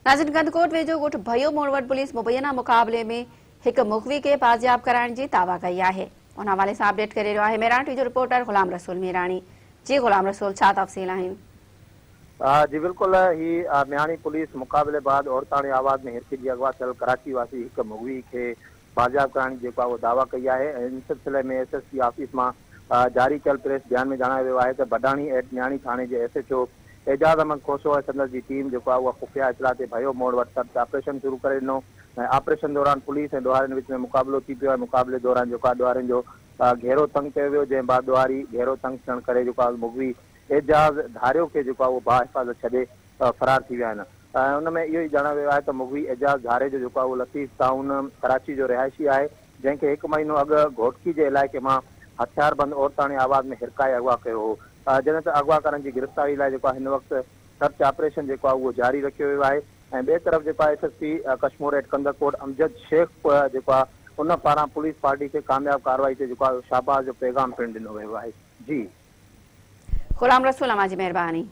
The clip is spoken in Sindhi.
ناظرين ڪنڌڪوٽ ويجهو ڳوٺ ڀيو موڙ وٽ پوليس مبينا مقابلي ۾ هڪ مغوي کي بازياب ڪرائڻ جي دعويٰ ڪئي آهي ان حوالي سان اپڊيٽ ڪري رهيو آهي ميراڻ ٽي جو رپورٽر غلام رسول ميراڻي جي غلام رسول ڇا تفصيل آهن. جي بلڪل هي مياڻي پوليس مقابلي بعد عورتاڻي آواز ۾ هرکي جي اغوا ٿيل ڪراچي واسي هڪ مغوي کي بازياب ڪرائڻ جي جيڪو آهي اهو دعويٰ ڪئي آهي ۽ ان سلسلي ۾ ايس ايس پي آفيس مان جاري ڪيل پريس بيان ۾ ڄاڻايو ويو آهي ته بڊاڻي ايٽ مياڻي ٿاڻي جي S H O Ejaz Ahmed Khoso ۽ سندس جي ٽيم جيڪو آهي اها خفيه اطلاع تي ڀيو موڙ وٽ سرچ آپريشن شروع ڪري ڏنو ۽ آپريشن دوران پوليس ۽ ڏوهارين وچ ۾ مقابلو ٿي پيو ۽ مقابلي دوران جيڪو آهي ڏوهارين جو گهيرو تنگ ڪيو ويو جنهن بعد ڏوهاري گهيرو تنگ ٿيڻ ڪري جيڪو آهي مغوي اعجاز ڌاريو کي جيڪو آهي اهو باحفاظت ڇڏي فرار ٿي ويا آهن ۽ ان ۾ اهو ئي ڄاڻايو ويو آهي ته مغوي اعجاز ڌاريجو جيڪو آهي اهو لطيف ٽائون ڪراچي جو رهائشي آهي جنهن کي هڪ مهينو اڳ گهوٽڪي جي علائقي مان هٿياربند عورتاڻي آواز ۾ هرکائي اغوا ڪيو هو جڏهن ته اغوا ڪارن جي گرفتاري لاء جيڪو آهي هن وقت سرچ آپريشن جيڪو آهي اهو جاري رکيو ويو آهي ۽ ٻئي طرف جيڪو آهي S S P Kashmore at Kandhkot Amjad Shaikh جيڪو آهي ان پاران پوليس پارٽي کي ڪامياب ڪارروائي تي جيڪو آهي شاباس جو پيغام پڻ ڏنو ويو آهي جي. غلام رسول اوهان جي مهرباني.